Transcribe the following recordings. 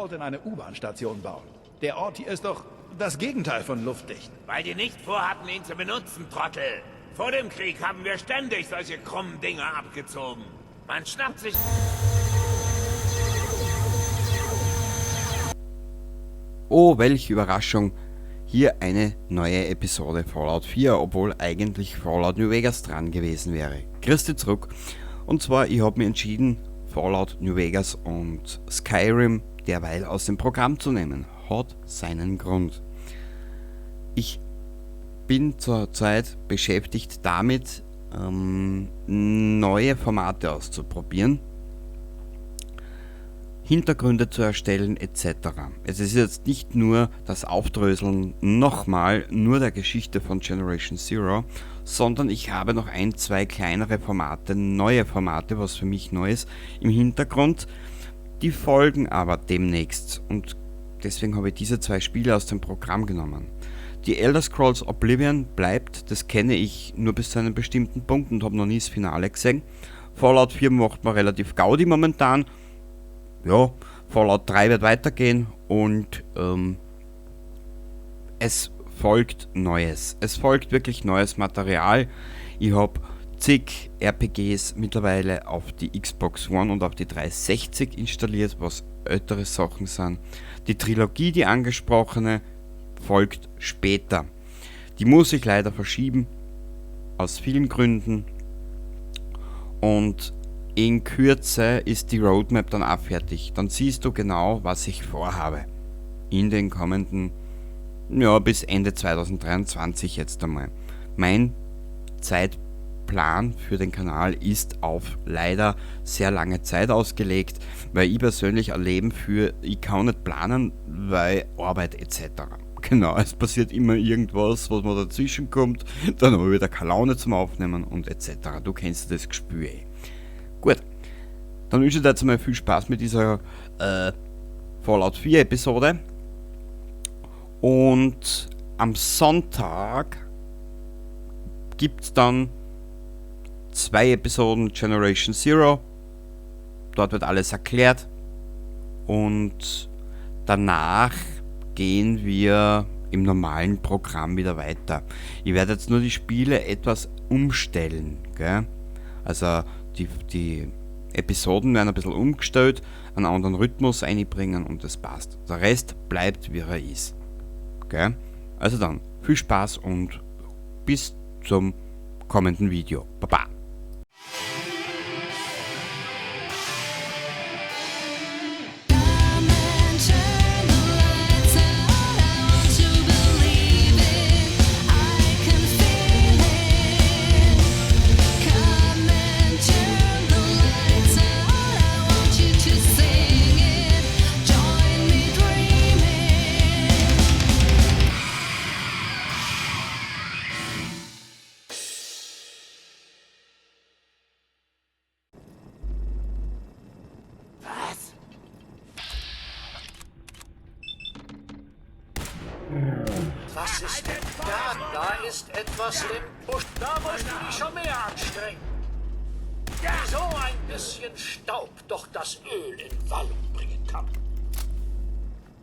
Vault in eine U-Bahn-Station bauen? Der Ort hier ist doch das Gegenteil von luftdicht. Weil die nicht vorhatten, ihn zu benutzen, Trottel. Vor dem Krieg haben wir ständig solche krummen Dinger abgezogen. Man schnappt sich... Oh, welche Überraschung. Hier eine neue Episode Fallout 4, obwohl eigentlich Fallout New Vegas dran gewesen wäre. Christi zurück. Und zwar, ich habe mir entschieden, Fallout New Vegas und Skyrim derweil aus dem Programm zu nehmen. Hat seinen Grund. Ich bin zurzeit beschäftigt damit, neue Formate auszuprobieren, Hintergründe zu erstellen et cetera. Es ist jetzt nicht nur das Aufdröseln nochmal nur der Geschichte von Generation Zero, sondern ich habe noch ein, zwei kleinere Formate, neue Formate, was für mich neu ist, im Hintergrund. Die folgen aber demnächst und deswegen habe ich diese zwei Spiele aus dem Programm genommen. Die Elder Scrolls Oblivion bleibt, das kenne ich nur bis zu einem bestimmten Punkt und habe noch nie das Finale gesehen. Fallout 4 macht mir relativ Gaudi momentan. Ja, Fallout 3 wird weitergehen und es folgt Neues. Es folgt wirklich neues Material. Ich hab zig R P Gs mittlerweile auf die Xbox One und auf die 360 installiert, was ältere Sachen sind. Die Trilogie, die angesprochene, folgt später. Die muss ich leider verschieben, aus vielen Gründen. Und in Kürze ist die Roadmap dann auch fertig. Dann siehst du genau, was ich vorhabe. In den kommenden, ja, bis Ende 2023 jetzt einmal. Mein Zeitplan für den Kanal ist auf leider sehr lange Zeit ausgelegt, weil ich persönlich ein Leben führe, ich kann nicht planen, weil Arbeit et cetera. Genau, es passiert immer irgendwas, was mir dazwischen kommt, dann habe ich wieder keine Laune zum Aufnehmen und et cetera. Du kennst das Gespür eh. Gut, dann wünsche ich dir jetzt mal viel Spaß mit dieser Fallout 4 Episode. Und am Sonntag gibt's dann 2 Episoden Generation Zero. Dort wird alles erklärt. Und danach gehen wir im normalen Programm wieder weiter. Ich werde jetzt nur die Spiele etwas umstellen. Gell? Also die Episoden werden ein bisschen umgestellt, einen anderen Rhythmus einbringen und das passt. Der Rest bleibt, wie er ist. Gell? Also dann, viel Spaß und bis zum kommenden Video. Baba! Was ist denn da? Da ist etwas im Busch. Da musst du dich schon mehr anstrengen. So ein bisschen Staub doch das Öl in Wallung bringen kann.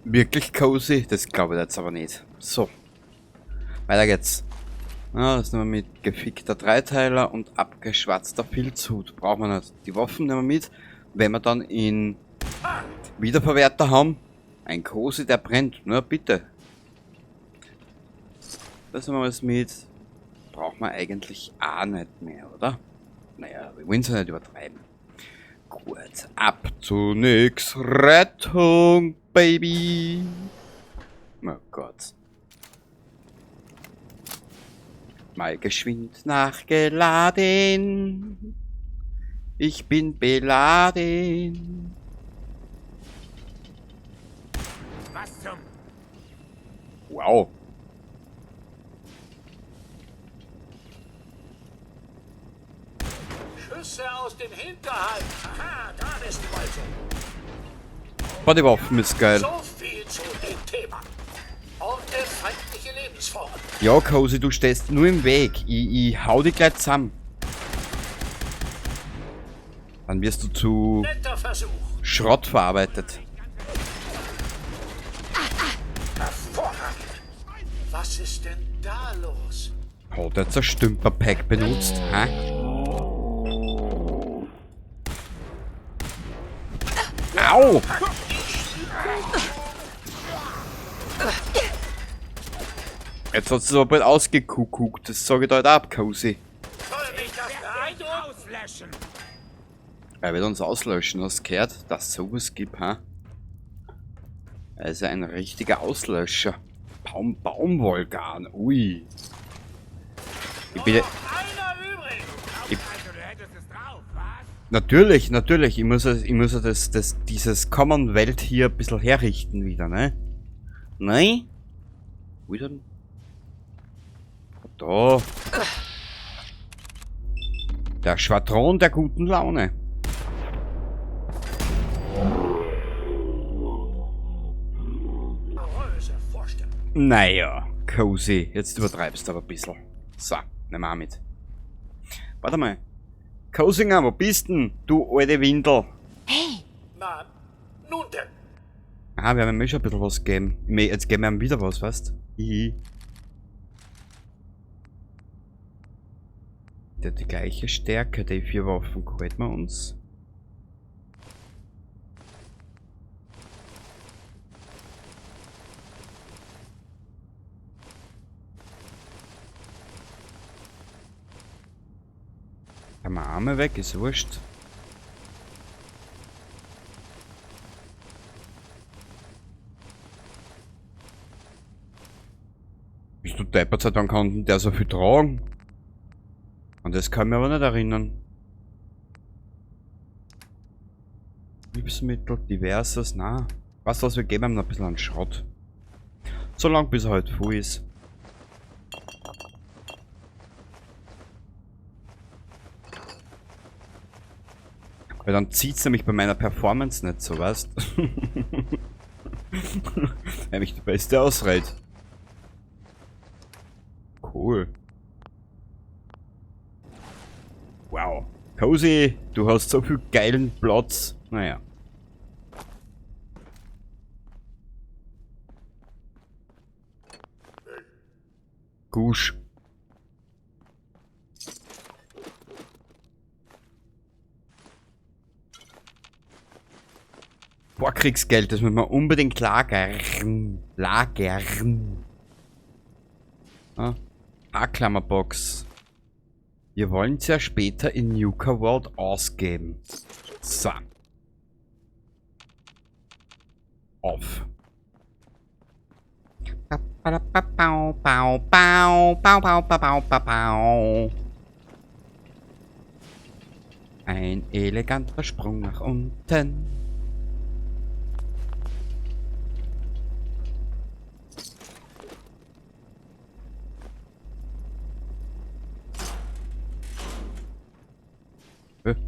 Wirklich cozy? Das glaube ich jetzt aber nicht. So. Weiter geht's. Ja, das nehmen wir mit. Gefickter Dreiteiler und abgeschwatzter Filzhut. Brauchen wir nicht. Die Waffen nehmen wir mit, wenn wir dann in Wiederverwerter haben. Ein Cozy, der brennt. Na bitte. Das nehmen wir alles mit. Braucht man eigentlich auch nicht mehr, oder? Naja, wir wollen's ja nicht übertreiben. Gut, ab zu nix Rettung, Baby. Oh Gott. Mal geschwind nachgeladen. Ich bin beladen. Was zum? Wow. Schüsse aus dem Hinterhalt. Aha, da bist du also. Boah, die Waffen ist geil. So viel zu dem Thema. Orte feindliche Lebensformen. Ja, Cozy, du stehst nur im Weg. Ich hau dich gleich zusammen. Dann wirst du zu Netter Versuch. Schrott verarbeitet. ist denn da los? Hat er jetzt ein Stümperpack benutzt, hä? Au! Jetzt hat es aber bald ausgekuckuckt, das sage ich da halt ab, Cozy. Er wird uns auslöschen, hast du gehört, dass es sowas gibt, hä? Er ist ja ein richtiger Auslöscher. Baumwollgarn, ui. Ich bin ja, ich, natürlich, natürlich. Ich muss ja dieses Commonwealth hier ein bisschen herrichten wieder, ne? Nein? Wo ist er denn? Da. Der Schwadron der guten Laune. Naja, Cozy, jetzt übertreibst du aber ein bisschen. So, nehmen wir auch mit. Warte mal. Cosinger, wo bist denn, du alte Windel? Hey! Na, nun denn. Aha, wir haben ihm schon ein bisschen was gegeben. Jetzt geben wir ihm wieder was, weißt du? Hihi. Der hat die gleiche Stärke, die 4 Waffen geholt wir uns. Kann man Arme weg, ist wurscht. Bist du deppert, seit wann kann denn der so viel tragen? Und das kann ich mir aber nicht erinnern. Hilfsmittel, diverses, na. Weißt du was, wir geben ihm noch ein bisschen einen Schrott. Solange bis er halt voll ist. Weil dann zieht's nämlich bei meiner Performance nicht so, weißt? Nämlich die beste Ausrede. Cool. Wow. Cozy, du hast so viel geilen Platz. Naja. Gusch. Vorkriegsgeld, das müssen wir unbedingt lagern. Lagern. Ah, A-Klammerbox. Wir wollen es ja später in Nuka World ausgeben. So. Auf. Ein eleganter Sprung nach unten.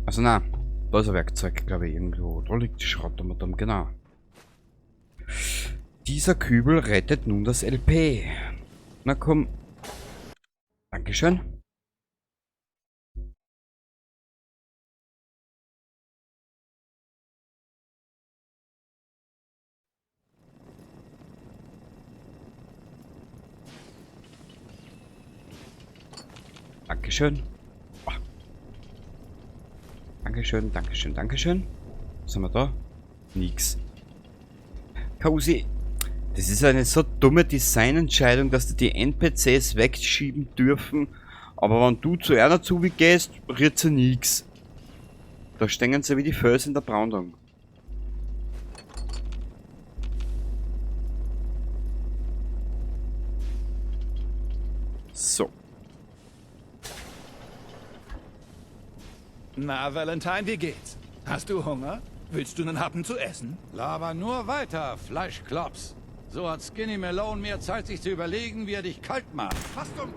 Also na, da ist ein Werkzeug, glaube ich, irgendwo. Da liegt die Schrott um, genau. Dieser Kübel rettet nun das LP. Na komm. Dankeschön. Dankeschön. Oh. Dankeschön, Dankeschön, Dankeschön. Was haben wir da? Nix. Cozy. Das ist eine so dumme Designentscheidung, dass die die NPCs wegschieben dürfen. Aber wenn du zu einer zugehst, rührt sie nix. Da stehen sie wie die Föß in der Brandung. So. Na, Valentine, wie geht's? Hast du Hunger? Willst du einen Happen zu essen? Laber nur weiter, Fleischklops. So hat Skinny Malone mehr Zeit, sich zu überlegen, wie er dich kalt macht. Hast du...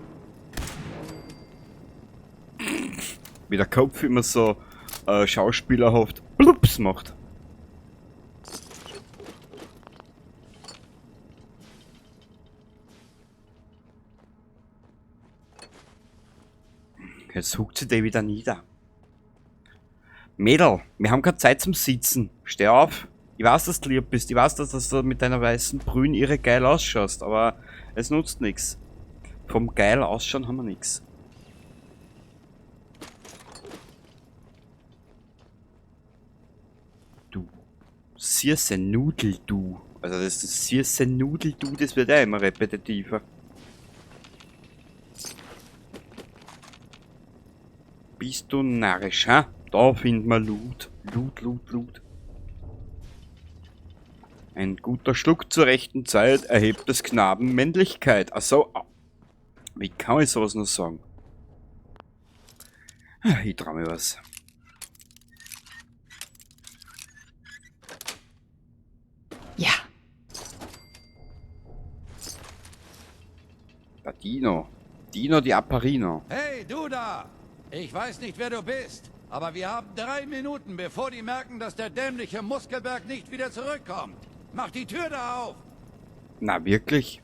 Wie der Kopf immer so schauspielerhaft Blups macht. Jetzt huckt sie dir wieder nieder. Mädel, wir haben keine Zeit zum Sitzen. Steh auf. Ich weiß, dass du lieb bist. Ich weiß, dass du mit deiner weißen Brühen irre geil ausschaust, aber es nutzt nix. Vom geil ausschauen haben wir nichts. Du. Süße Nudel, du. Also das ist süße Nudel, du, das wird ja immer repetitiver. Bist du narrisch, ha? Da finden wir Loot. Loot, Loot, Loot. Ein guter Schluck zur rechten Zeit erhebt des Knaben Männlichkeit. Ach so. Wie kann ich sowas nur sagen? Ich trau mir was. Ja. Der Dino. Dino di Apparino. Hey, du da! Ich weiß nicht, wer du bist, aber wir haben 3 Minuten, bevor die merken, dass der dämliche Muskelberg nicht wieder zurückkommt. Mach die Tür da auf! Na, wirklich?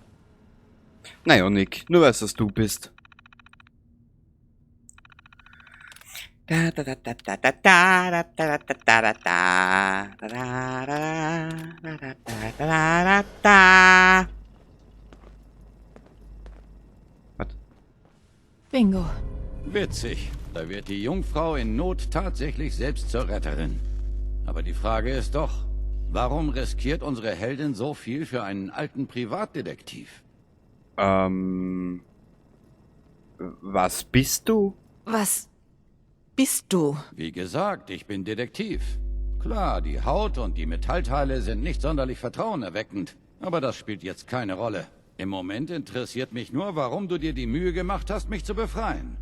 Naja, Nick, nur weißt, dass du bist. Da da da da da da da da da da da da da da da da da da da da. Was? Bingo. Witzig. Da wird die Jungfrau in Not tatsächlich selbst zur Retterin. Aber die Frage ist doch, warum riskiert unsere Heldin so viel für einen alten Privatdetektiv? Was bist du? Was bist du? Wie gesagt, ich bin Detektiv. Klar, die Haut und die Metallteile sind nicht sonderlich vertrauenerweckend, aber das spielt jetzt keine Rolle. Im Moment interessiert mich nur, warum du dir die Mühe gemacht hast, mich zu befreien.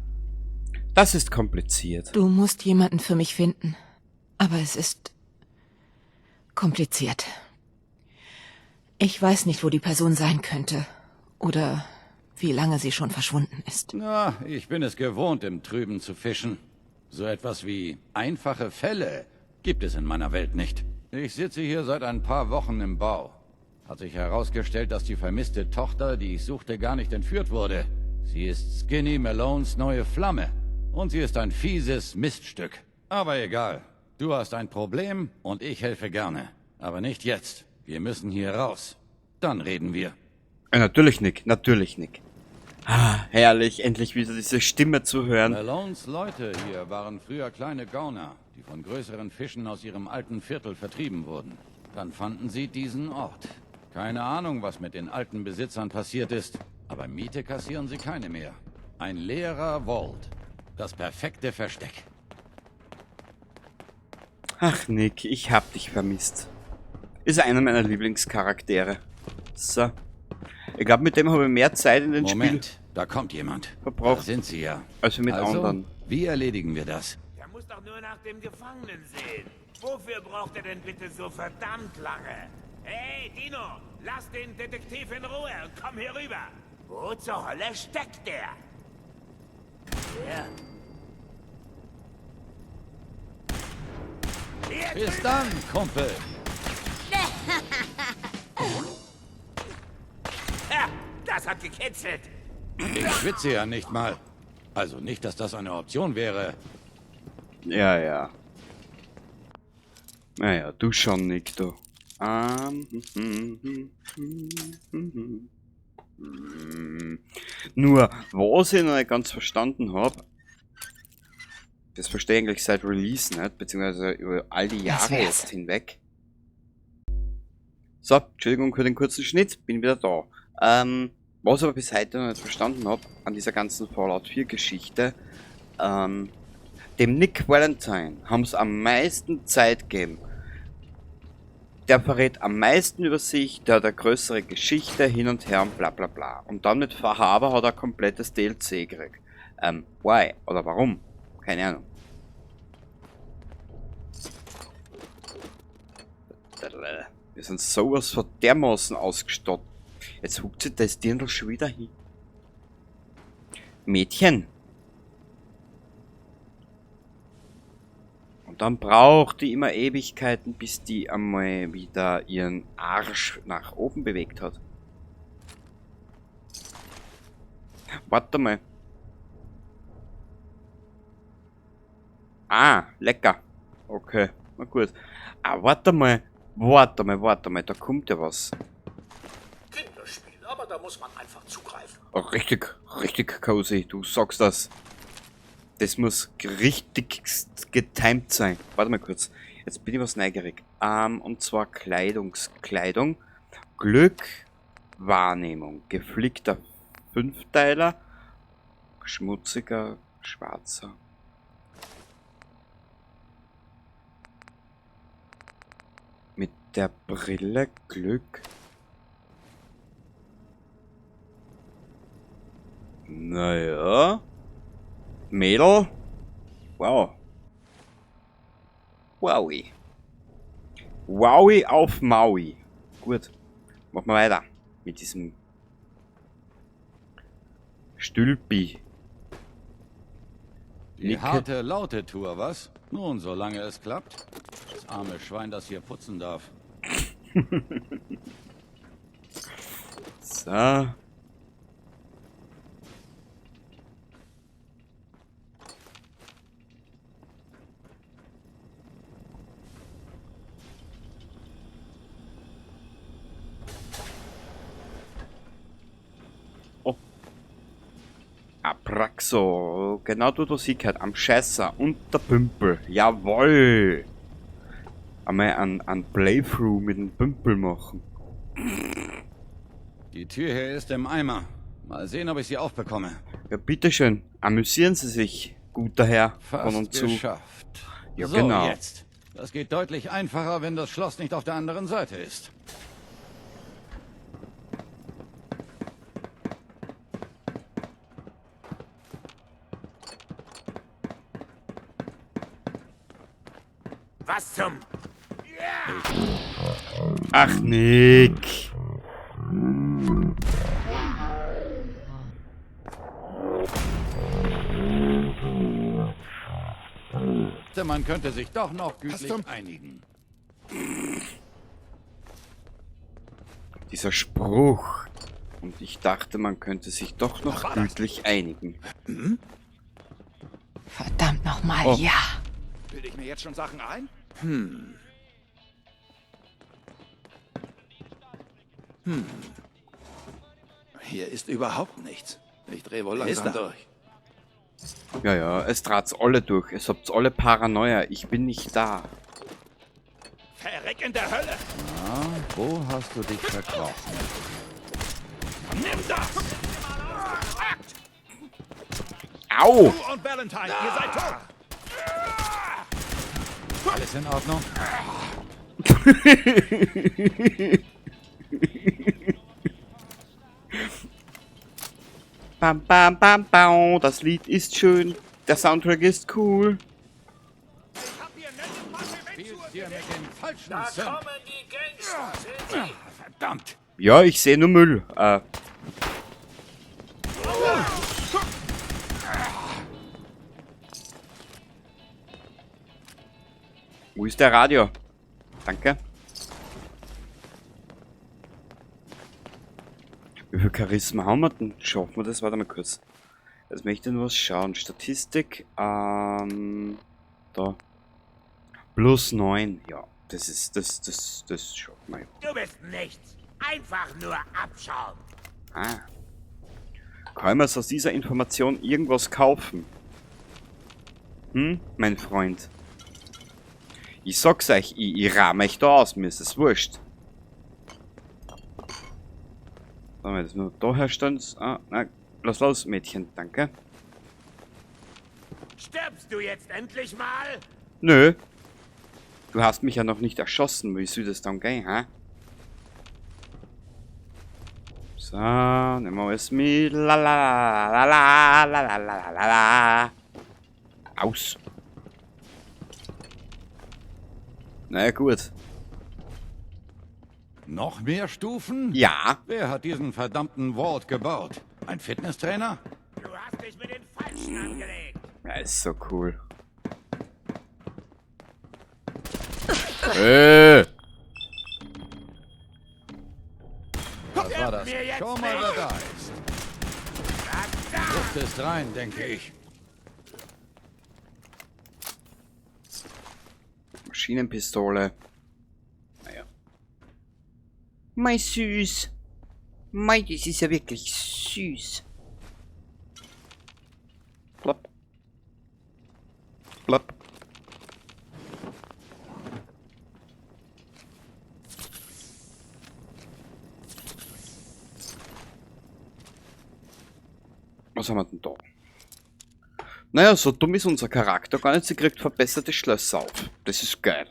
Das ist kompliziert. Du musst jemanden für mich finden. Aber es ist kompliziert. Ich weiß nicht, wo die Person sein könnte. Oder wie lange sie schon verschwunden ist. Na, ich bin es gewohnt, im Trüben zu fischen. So etwas wie einfache Fälle gibt es in meiner Welt nicht. Ich sitze hier seit ein paar Wochen im Bau. Hat sich herausgestellt, dass die vermisste Tochter, die ich suchte, gar nicht entführt wurde. Sie ist Skinny Malones neue Flamme. Und sie ist ein fieses Miststück. Aber egal. Du hast ein Problem und ich helfe gerne. Aber nicht jetzt. Wir müssen hier raus. Dann reden wir. Ja, natürlich, Nick. Natürlich, Nick. Ah, herrlich, endlich wieder diese Stimme zu hören. Malones Leute hier waren früher kleine Gauner, die von größeren Fischen aus ihrem alten Viertel vertrieben wurden. Dann fanden sie diesen Ort. Keine Ahnung, was mit den alten Besitzern passiert ist, aber Miete kassieren sie keine mehr. Ein leerer Vault. Das perfekte Versteck. Ach Nick, ich hab dich vermisst. Ist einer meiner Lieblingscharaktere. So. Ich glaub, mit dem habe ich mehr Zeit in den Spiel Moment, da kommt jemand. verbraucht. Da sind sie ja. Als mit also, anderen. Wie erledigen wir das? Der muss doch nur nach dem Gefangenen sehen. Wofür braucht er denn bitte so verdammt lange? Hey, Dino, lass den Detektiv in Ruhe und komm hier rüber. Wo zur Hölle steckt der? Hier. Hier Bis dann, Kumpel. Ja, das hat gekitzelt. Ich schwitze ja nicht mal. Also nicht, dass das eine Option wäre. Ja, ja. Naja, du schon, Nick, du. Nur, was ich noch nicht ganz verstanden hab, das verstehe ich eigentlich seit Release nicht, beziehungsweise über all die Das Jahre wär's. jetzt hinweg. So, Entschuldigung für den kurzen Schnitt, bin wieder da. Was ich aber bis heute noch nicht verstanden hab, an dieser ganzen Fallout 4 Geschichte, dem Nick Valentine haben's am meisten Zeit gegeben. Der verrät am meisten über sich, der hat eine größere Geschichte, hin und her und bla bla bla. Und dann mit Far Harbor hat er komplettes DLC gekriegt. Why? Oder warum? Keine Ahnung. Wir sind sowas von dermaßen ausgestattet. Jetzt huckt sich das Dirndl schon wieder hin. Mädchen. Und dann braucht die immer Ewigkeiten, bis die einmal wieder ihren Arsch nach oben bewegt hat. Warte mal. Ah, lecker. Okay, na gut. Ah, warte mal. Warte mal, warte mal, da kommt ja was. Kinderspiel, aber da muss man einfach zugreifen. Oh, richtig, richtig cozy. Du sagst das. Das muss richtig getimed sein. Warte mal kurz. Jetzt bin ich was neugierig. Und zwar Kleidung. Glück, Wahrnehmung. Geflickter Fünfteiler. Schmutziger, schwarzer. Mit der Brille Glück. Naja. Mädel. Wow. Wowi. Wowi auf Maui. Gut. Machen wir weiter. Mit diesem Stülpi. Die harte, laute Tour, was? Nun, solange es klappt. Das arme Schwein, das hier putzen darf. So. Oh. Abraxo, genau dort, wo sie gehört, am Scheißer und der Pümpel. Jawoll! Einmal ein Playthrough mit dem Pümpel machen. Die Tür hier ist im Eimer. Mal sehen, ob ich sie aufbekomme. Ja, bitteschön. Amüsieren Sie sich, guter Herr. Fast von und zu. geschafft. Ja, so, genau. Jetzt. Das geht deutlich einfacher, wenn das Schloss nicht auf der anderen Seite ist. Was zum... Ach, Nick. Man könnte sich doch noch gütlich einigen. Dieser Spruch. Und ich dachte, man könnte sich doch noch gütlich einigen. Hm? Verdammt nochmal, oh. Ja. Bilde ich mir jetzt schon Sachen ein? Hm. Hm. Hier ist überhaupt nichts. Ich drehe wohl langsam durch. Ja, ja, es trat's alle durch. Es habt alle Paranoia. Ich bin nicht da. Verreck in der Hölle! Na, wo hast du dich verkrochen? Nimm das! Au! Du und Valentine, ihr seid tot! Alles in Ordnung? Bam, bam, bam, bam. Das Lied ist schön. Der Soundtrack ist cool. Da kommen die Gangster, sehen Sie? Verdammt! Ja, ich sehe nur Müll. Wo ist der Radio? Danke. Wie viel Charisma haben wir denn? Schaffen wir das? Warte mal kurz. Jetzt möchte ich nur was schauen. Statistik. Da. Plus 9. Ja, das ist. Das schaut man ja. Du bist nichts. Einfach nur Abschaum. Ah. Kann man aus dieser Information irgendwas kaufen? Hm, mein Freund. Ich sag's euch, ich rahme euch da aus, mir ist es wurscht. Sollen wir das nur da herstellen? Ah, nein, lass los, Mädchen, danke. Stirbst du jetzt endlich mal? Nö. Du hast mich ja noch nicht erschossen, wie soll das dann gehen, hä? So, nehmen wir alles mit. La la la la la la la la la. Aus. Naja, gut. Noch mehr Stufen? Ja. Wer hat diesen verdammten Vault gebaut? Ein Fitnesstrainer? Du hast dich mit den Falschen angelegt. Ja, ist so cool. Was war das? Schau mal, wer da ist. Luft ist rein, denke ich. Maschinenpistole. Naja. Mein Süß. Mei, das ist ja wirklich süß. Plopp. Plopp. Was haben wir denn da? Naja, so dumm ist unser Charakter gar nicht. Sie kriegt verbesserte Schlösser auf. Das ist geil.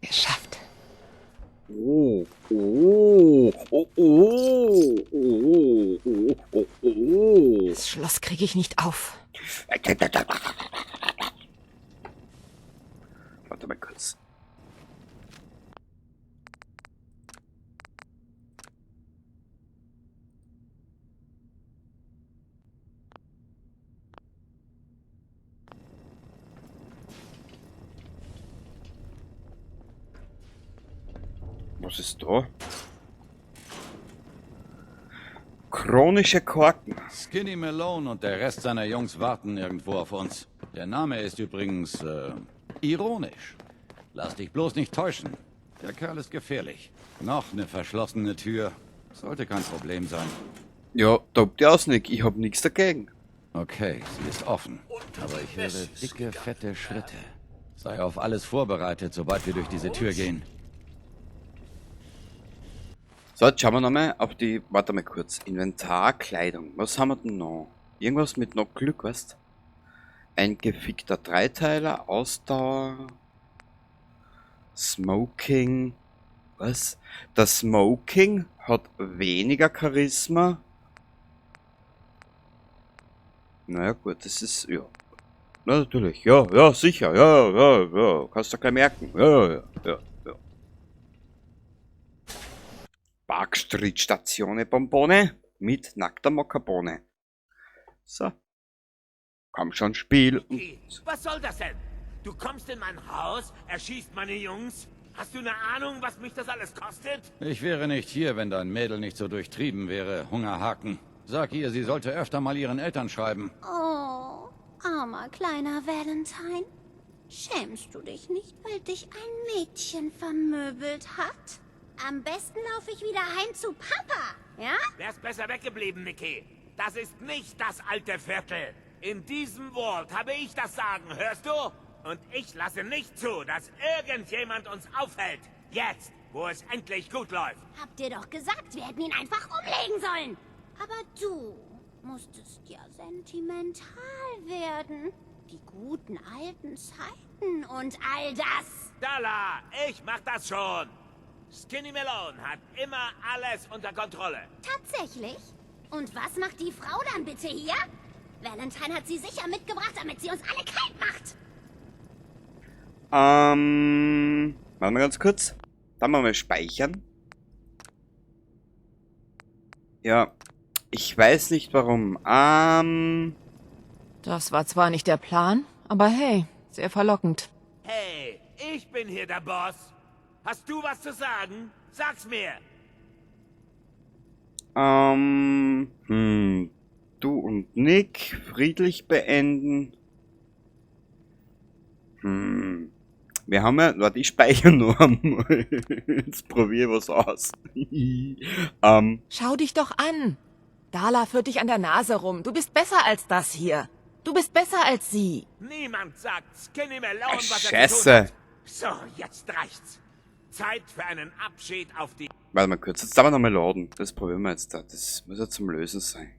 Geschafft. Oh, oh, oh, oh, oh, oh, oh, oh. Das Schloss kriege ich nicht auf. Warte mal kurz. Was ist da? Chronische Korken. Skinny Malone und der Rest seiner Jungs warten irgendwo auf uns. Der Name ist übrigens ironisch. Lass dich bloß nicht täuschen. Der Kerl ist gefährlich. Noch eine verschlossene Tür. Sollte kein Problem sein. Ja, tob dich aus, Nick. Ich hab nichts dagegen. Okay, sie ist offen. Aber ich höre dicke, fette Schritte. Sei auf alles vorbereitet, sobald wir durch diese Tür gehen. So, jetzt schauen wir nochmal auf die... Warte mal kurz. Inventar, Kleidung. Was haben wir denn noch? Irgendwas mit noch Glück, weißt? Ein gefickter Dreiteiler, Ausdauer... Smoking... Was? Das Smoking hat weniger Charisma. Naja gut, das ist... Ja. Na, natürlich. Ja, ja, sicher. Ja, ja, ja. Kannst du gleich merken. Ja, ja, ja, ja. Park Street Statione Bombone mit nackter Mokkabohne. So. Komm schon, Spiel. Okay, was soll das denn? Du kommst in mein Haus, erschießt meine Jungs. Hast du eine Ahnung, was mich das alles kostet? Ich wäre nicht hier, wenn dein Mädel nicht so durchtrieben wäre, Hungerhaken. Sag ihr, sie sollte öfter mal ihren Eltern schreiben. Oh, armer kleiner Valentine. Schämst du dich nicht, weil dich ein Mädchen vermöbelt hat? Am besten laufe ich wieder heim zu Papa, ja? Wär's besser weggeblieben, Nicky. Das ist nicht das alte Viertel. In diesem Vault habe ich das Sagen, hörst du? Und ich lasse nicht zu, dass irgendjemand uns aufhält. Jetzt, wo es endlich gut läuft. Habt ihr doch gesagt, wir hätten ihn einfach umlegen sollen. Aber du musstest ja sentimental werden. Die guten alten Zeiten und all das. Darla, ich mach das schon. Skinny Malone hat immer alles unter Kontrolle. Tatsächlich? Und was macht die Frau dann bitte hier? Valentine hat sie sicher mitgebracht, damit sie uns alle kalt macht. Warte mal ganz kurz. Dann mal speichern. Ja, ich weiß nicht warum. Das war zwar nicht der Plan, aber hey, sehr verlockend. Hey, ich bin hier der Boss. Hast du was zu sagen? Sag's mir! Du und Nick friedlich beenden. Wir haben ja... Warte, ich speichere nur einmal. Jetzt probier was aus. Schau dich doch an! Darla führt dich an der Nase rum. Du bist besser als das hier. Du bist besser als sie. Niemand sagt Skinny Malone, was er zu tun Scheiße. hat. So, jetzt reicht's. Zeit für einen Abschied auf die... Warte mal kurz, jetzt darf man nochmal laden. Das probieren wir jetzt da. Das muss ja zum Lösen sein.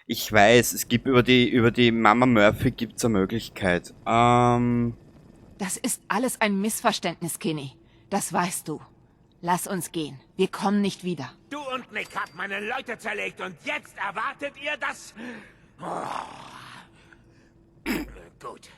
Ich weiß, es gibt über die Mama Murphy gibt's eine Möglichkeit. Das ist alles ein Missverständnis, Skinny. Das weißt du. Lass uns gehen. Wir kommen nicht wieder. Du und Nick habt meine Leute zerlegt und jetzt erwartet ihr, dass... Oh. Gut.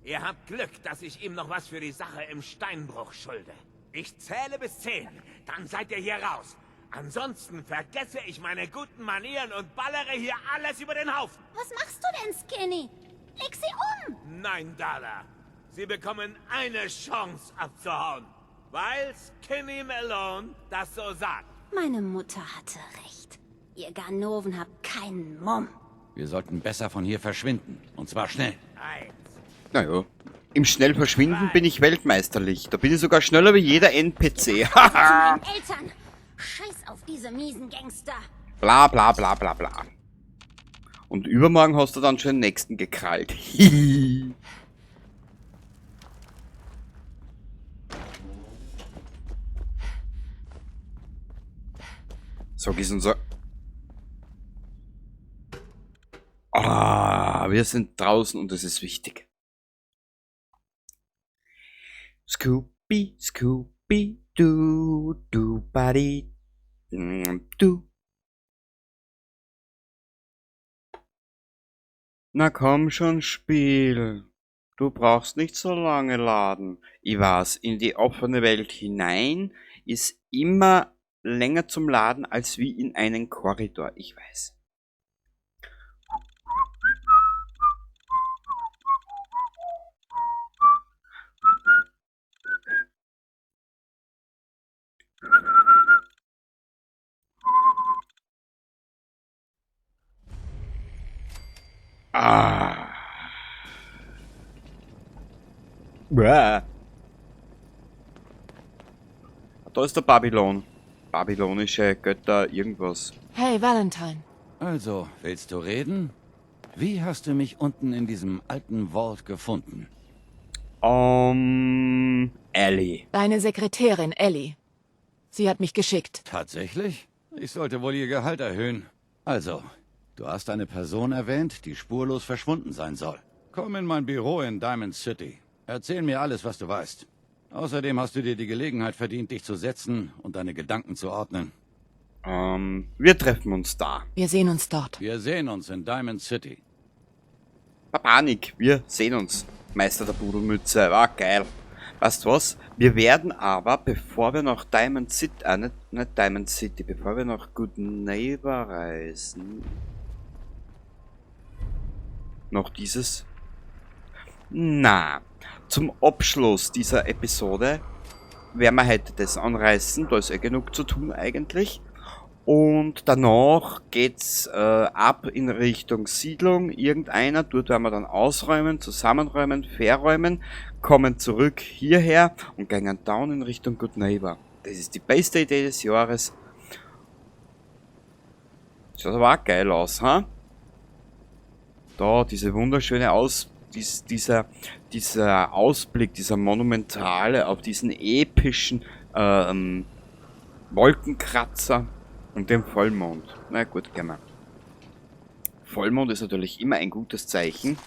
Ihr habt Glück, dass ich ihm noch was für die Sache im Steinbruch schulde. Ich zähle bis 10, dann seid ihr hier raus. Ansonsten vergesse ich meine guten Manieren und ballere hier alles über den Haufen. Was machst du denn, Skinny? Leg sie um! Nein, Darla. Sie bekommen eine Chance abzuhauen. Weil Skinny Malone das so sagt. Meine Mutter hatte recht. Ihr Ganoven habt keinen Mumm. Wir sollten besser von hier verschwinden. Und zwar schnell. 1. Naja. Im Schnellverschwinden bin ich weltmeisterlich. Da bin ich sogar schneller wie jeder NPC. Haha. Eltern. Scheiß auf diese miesen Gangster. Bla bla bla bla bla. Und übermorgen hast du dann schon den nächsten gekrallt. So ist unser... Ah, wir sind draußen und das ist wichtig. Scooby, Scooby, du, du, buddy, du. Na komm schon, Spiel. Du brauchst nicht so lange laden. Ich weiß, in die offene Welt hinein ist immer länger zum Laden als wie in einen Korridor. Ich weiß. Ah. Bäh. Da ist der Babylon. Babylonische Götter, irgendwas. Hey, Valentine. Also, willst du reden? Wie hast du mich unten in diesem alten Vault gefunden? Ellie. Deine Sekretärin, Ellie. Sie hat mich geschickt. Tatsächlich? Ich sollte wohl ihr Gehalt erhöhen. Also, du hast eine Person erwähnt, die spurlos verschwunden sein soll. Komm in mein Büro in Diamond City. Erzähl mir alles, was du weißt. Außerdem hast du dir die Gelegenheit verdient, dich zu setzen und deine Gedanken zu ordnen. Wir treffen uns da. Wir sehen uns dort. Wir sehen uns in Diamond City. Panik, wir sehen uns. Meister der Pudelmütze, war geil. Weißt du was? Wir werden aber, bevor wir nach Diamond City, nicht Diamond City, bevor wir nach Goodneighbor reisen, noch dieses... Na, zum Abschluss dieser Episode werden wir heute das anreißen, da ist eh genug zu tun eigentlich. Und danach geht's ab in Richtung Siedlung, irgendeiner, dort werden wir dann ausräumen, zusammenräumen, verräumen, kommen zurück hierher und gehen down in Richtung Goodneighbor. Das ist die beste Idee des Jahres. Schaut aber auch geil aus, ha? Da, diese wunderschöne Aus-, dies, dieser, dieser Ausblick, dieser monumentale auf diesen epischen Wolkenkratzer und dem Vollmond. Na gut, gehen wir. Vollmond ist natürlich immer ein gutes Zeichen.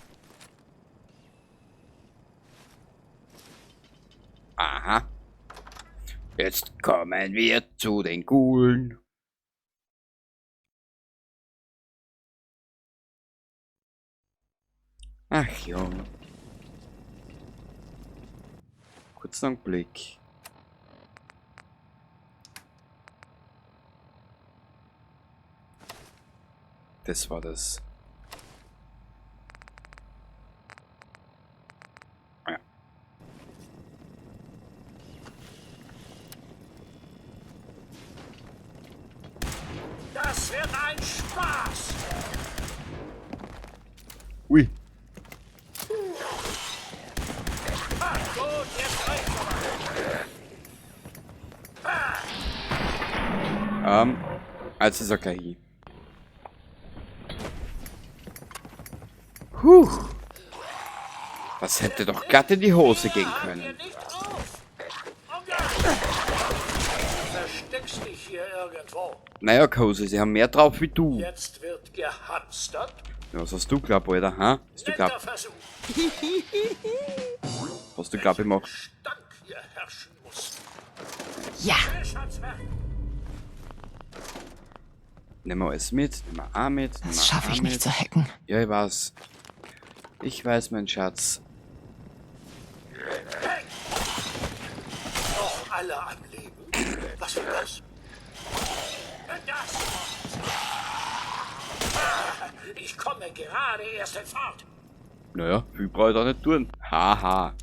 Aha. Jetzt kommen wir zu den Ghoulen. Ach ja. Kurzen Augenblick. Das war das. Ja. Das wird ein Spaß. Ui. Also ist okay. Puh. Das hätte doch glatt in die Hose gehen können. Versteckst dich hier irgendwo. Naja, Kose, sie haben mehr drauf wie du. Jetzt wird gehamstert. Ja, was hast du glaubt, Alter, ha? Hast du Netter glaubt? Versuch. Hast du glaubt, ich mach? Stank hier herrschen muss. Ja. Nehmen wir alles mit, nehmen wir auch mit, nehmen Das wir schaffe auch ich nicht mit. zu hacken. Ja, ich weiß. Ich weiß, mein Schatz. Hey! Noch alle am Leben? Was war das? Das! Ah, ich komme gerade erst in Fahrt. Naja, viel brauche ich da nicht tun. Haha.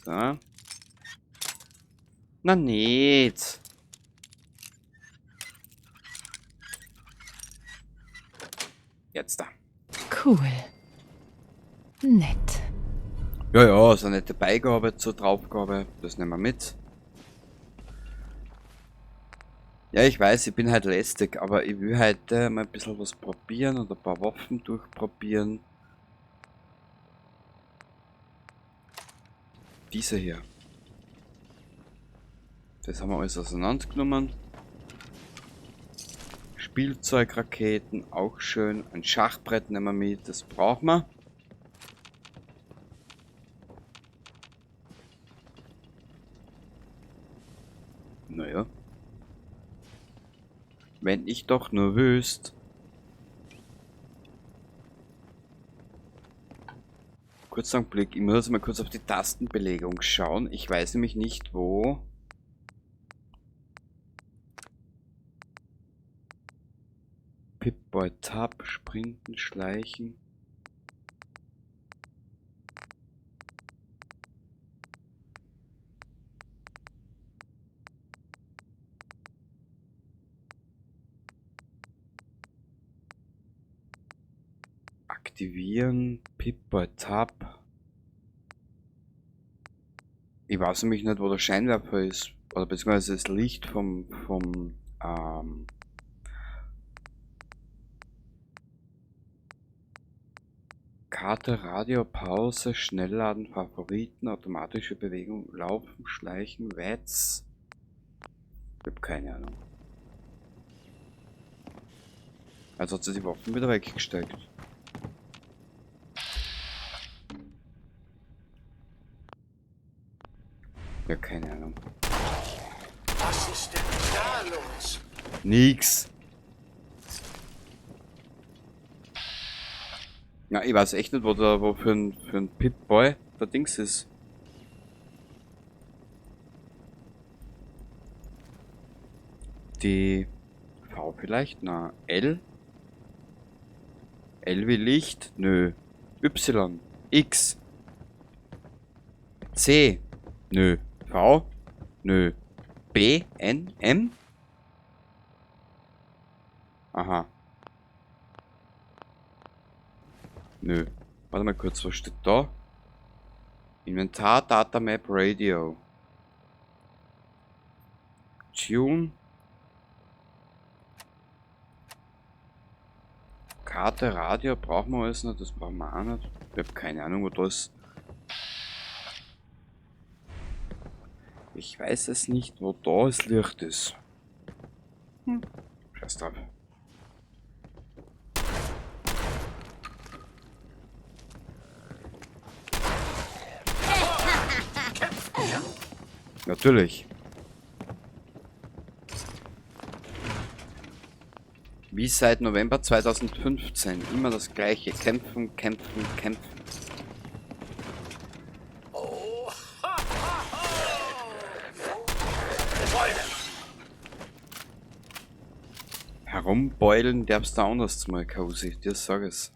Da. Na nicht. Jetzt da. Cool. Nett. Ja, ja, so eine nette Beigabe zur Draufgabe. Das nehmen wir mit. Ja, ich weiß, ich bin halt lästig, aber ich will heute mal ein bisschen was probieren und ein paar Waffen durchprobieren. Diese hier. Das haben wir alles auseinandergenommen. Spielzeugraketen, auch schön. Ein Schachbrett nehmen wir mit, das brauchen wir. Naja. Wenn ich doch nur wüsste. Kurzer Blick. Ich muss jetzt mal kurz auf die Tastenbelegung schauen. Ich weiß nämlich nicht, wo. Pip-Boy Tab, Sprinten, Schleichen. Aktivieren, Pip-Boy Tab. Ich weiß nämlich nicht, wo der Scheinwerfer ist. Oder beziehungsweise das Licht vom Karte, Radio, Pause, Schnellladen, Favoriten, automatische Bewegung, Laufen, Schleichen, Wetz. Ich hab keine Ahnung. Also hat sie die Waffen wieder weggesteckt. Ja, keine Ahnung. Was ist denn da los? Nix. Ja, ich weiß echt nicht, wo da, wo für ein Pip-Boy der Dings ist. Die V vielleicht? Na, L? L wie Licht? Nö. Y. X. C. Nö. V? Nö. B? N? M? Aha. Nö. Warte mal kurz, was steht da? Inventar, Datamap, Radio. Tune. Karte, Radio brauchen wir alles nicht, das brauchen wir auch nicht. Ich hab keine Ahnung, wo das ist. Ich weiß es nicht, wo da das Licht ist. Scheiß drauf. Natürlich. Wie seit November 2015. Immer das gleiche. Kämpfen, kämpfen, kämpfen. Herumbeulen darfst du anders mal, Cozy. Dir sag es.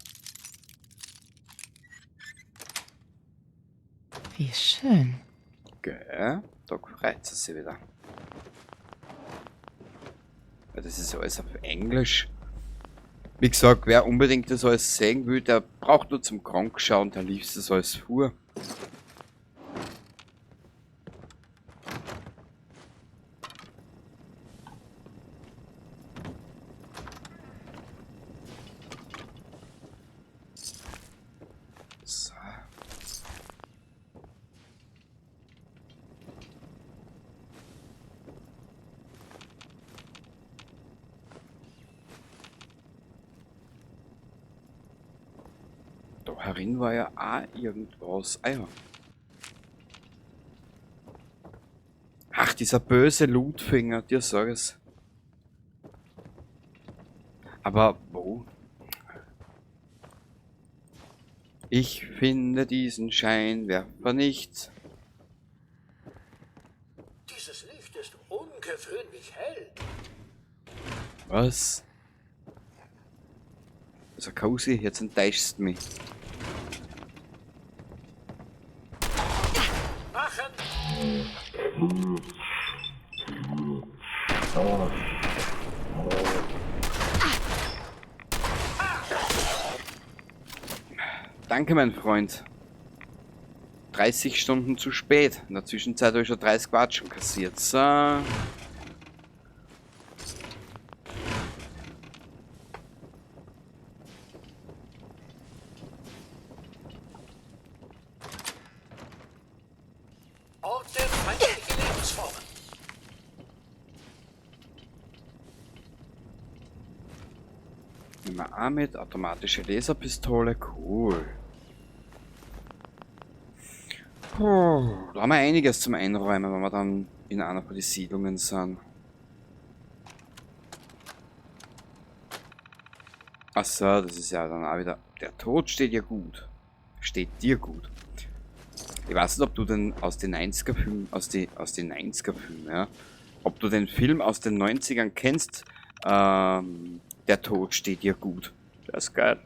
Wie schön. Gell? Da freut sie sich wieder. Ja, das ist alles auf Englisch. Wie gesagt, wer unbedingt das alles sehen will, der braucht nur zum Gronkh schauen, der liest das alles vor. So. Da herin war ja auch irgendwas. Ah ja. Ach, dieser böse Lootfinger, dir sag es. Aber wo? Ich finde diesen Scheinwerfer nicht. Dieses Licht ist ungewöhnlich hell. Was? Also Cozy, jetzt enttäuschst du mich. Danke, mein Freund. 30 Stunden zu spät. In der Zwischenzeit habe ich schon 30 Watschen kassiert. So. Orte feindliche Lebensformen. Nehmen wir auch mit. Automatische Laserpistole. Cool. Puh, da haben wir einiges zum Einräumen, wenn wir dann in einer von den Siedlungen sind. Achso, das ist ja dann auch wieder... Der Tod steht ja gut. Steht dir gut. Ich weiß nicht, ob du den aus den 90er-Filmen, aus die, aus den 90er-Filmen, ja, ob du den Film aus den 90ern kennst, Der Tod steht dir gut. Das ist geil.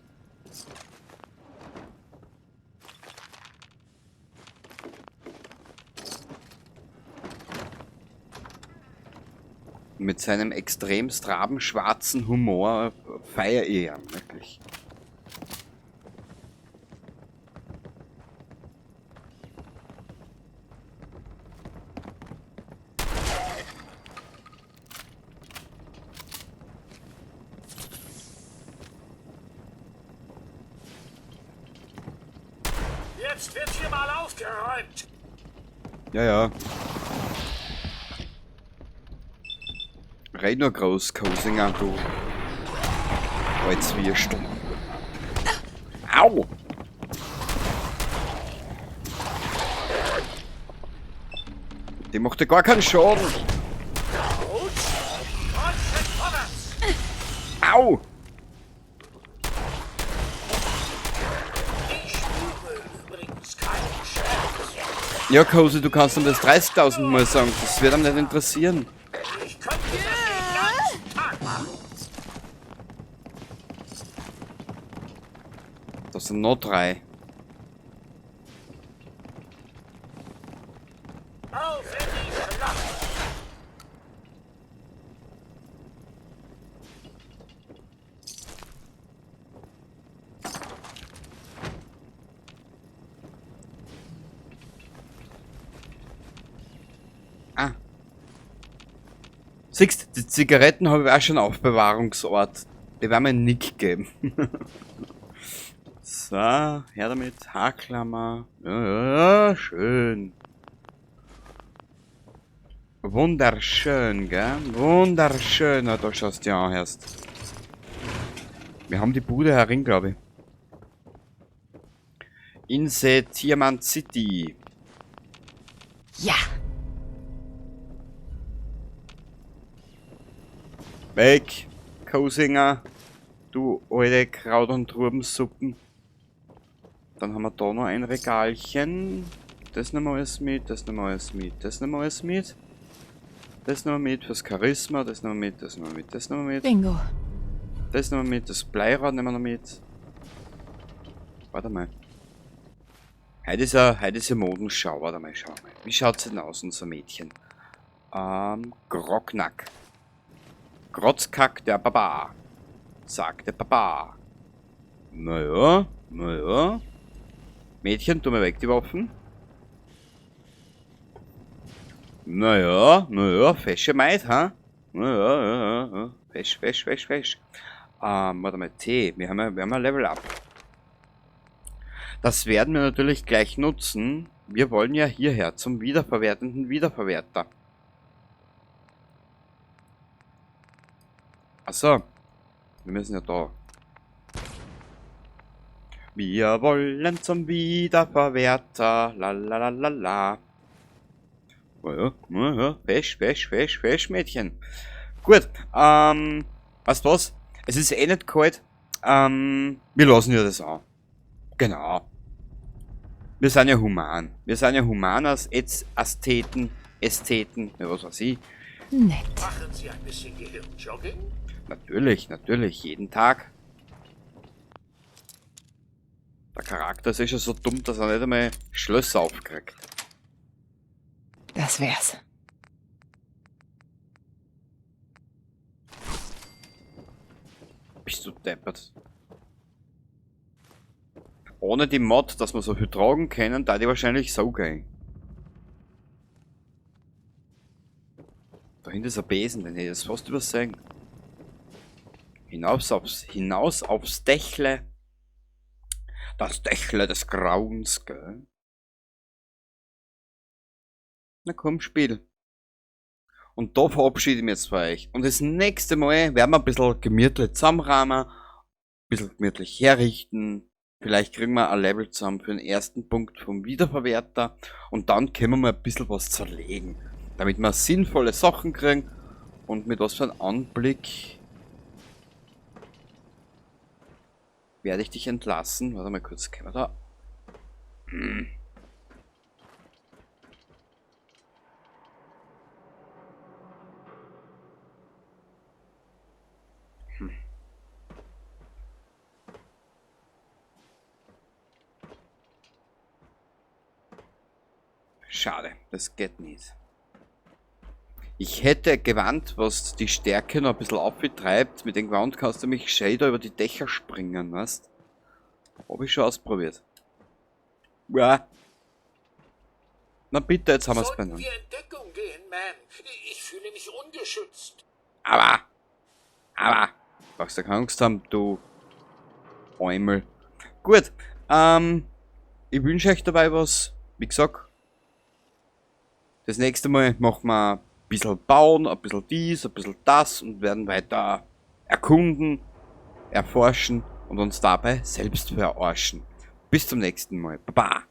Mit seinem extrem rabenschwarzen Humor feiere ich ihn, wirklich. Jetzt wird hier mal aufgeräumt. Ja, ja. Red nur groß, Kosinger, du. Altes du. Au! Die macht ja gar keinen Schaden. Au! Ja, Cozy, du kannst ihm das 30.000 Mal sagen. Das wird ihm nicht interessieren. Ich könnte das den ganzen Tag machen. Das sind noch 3. Auf in die Schlacht! Ah. Siehst, die Zigaretten habe ich auch schon Aufbewahrungsort. Die werden mir nicht geben. So, her damit. Haarklammer. Ja, ja, ja, schön. Wunderschön, gell? Wunderschön. Na, da schaust du dir an, erst. Wir haben die Bude herin, glaub ich. In the Tiermann City. Ja. Weg, Kosinger, du alte Kraut- und Trubensuppen. Dann haben wir da noch ein Regalchen. Das nehmen wir alles mit, das nehmen wir alles mit, das nehmen wir alles mit. Das nehmen wir mit fürs Charisma, das nehmen wir mit, das nehmen wir mit, das nehmen wir mit. Bingo. Das nehmen wir mit, das Bleirad nehmen wir noch mit. Warte mal. Heute ist ja Modenschau, warte mal, schau mal. Wie schaut's denn aus, unser Mädchen? Grognack. Grotzkack der Baba. Sagt der Baba. Naja, naja. Mädchen, tu mir weg die Waffen. Naja, naja, fesche Maid, ha? Naja, ja, ja, ja. Fesch, fesch, fesch, fesch. Warte mal, T. Wir haben ja Level Up. Das werden wir natürlich gleich nutzen. Wir wollen ja hierher zum wiederverwertenden Wiederverwerter. Achso. Wir müssen ja da. Wir wollen zum Wiederverwerter. La la la la la. Ja, ja, ja. Fesch, fesch, fesch, fesch, Mädchen. Gut. Weißt du was? Es ist eh nicht kalt. Wir lassen ja das an. Genau. Wir sind ja human. Wir sind ja human als Ästheten, Ästheten, ja, was weiß ich. Nett. Machen Sie ein bisschen Gehirnjogging? Natürlich, natürlich, jeden Tag. Der Charakter ist eh schon so dumm, dass er nicht einmal Schlösser aufkriegt. Das wär's. Bist du deppert? Ohne die Mod, dass wir so viel tragen können, da die wahrscheinlich so geil. Da hinten ist ein Besen, den hätte ich jetzt fast übersehen. Hinaus aufs Dächle. Das Dächle des Grauens, gell? Na komm, Spiel. Und da verabschiede ich mich jetzt von euch. Und das nächste Mal werden wir ein bisschen gemütlich zusammenrahmen, ein bisschen gemütlich herrichten. Vielleicht kriegen wir ein Level zusammen für den ersten Punkt vom Wiederverwerter. Und dann können wir mal ein bisschen was zerlegen. Damit wir sinnvolle Sachen kriegen. Und mit was für einem Anblick werde ich dich entlassen. Warte mal kurz, können wir da... Schade, das geht nicht. Ich hätte gewandt, was die Stärke noch ein bisschen aufbetreibt. Mit dem Gewand kannst du mich schön da über die Dächer springen, weißt? Hab ich schon ausprobiert. Ja. Na bitte, jetzt haben wir's Sollten beieinander. wir in Deckung gehen, Ma'am? Ich fühle mich ungeschützt. Aber, brauchst du keine Angst haben, du Eumel. Gut, ich wünsche euch dabei was. Wie gesagt, das nächste Mal machen wir ein bisschen bauen, ein bisschen dies, ein bisschen das und werden weiter erkunden, erforschen und uns dabei selbst verarschen. Bis zum nächsten Mal. Baba.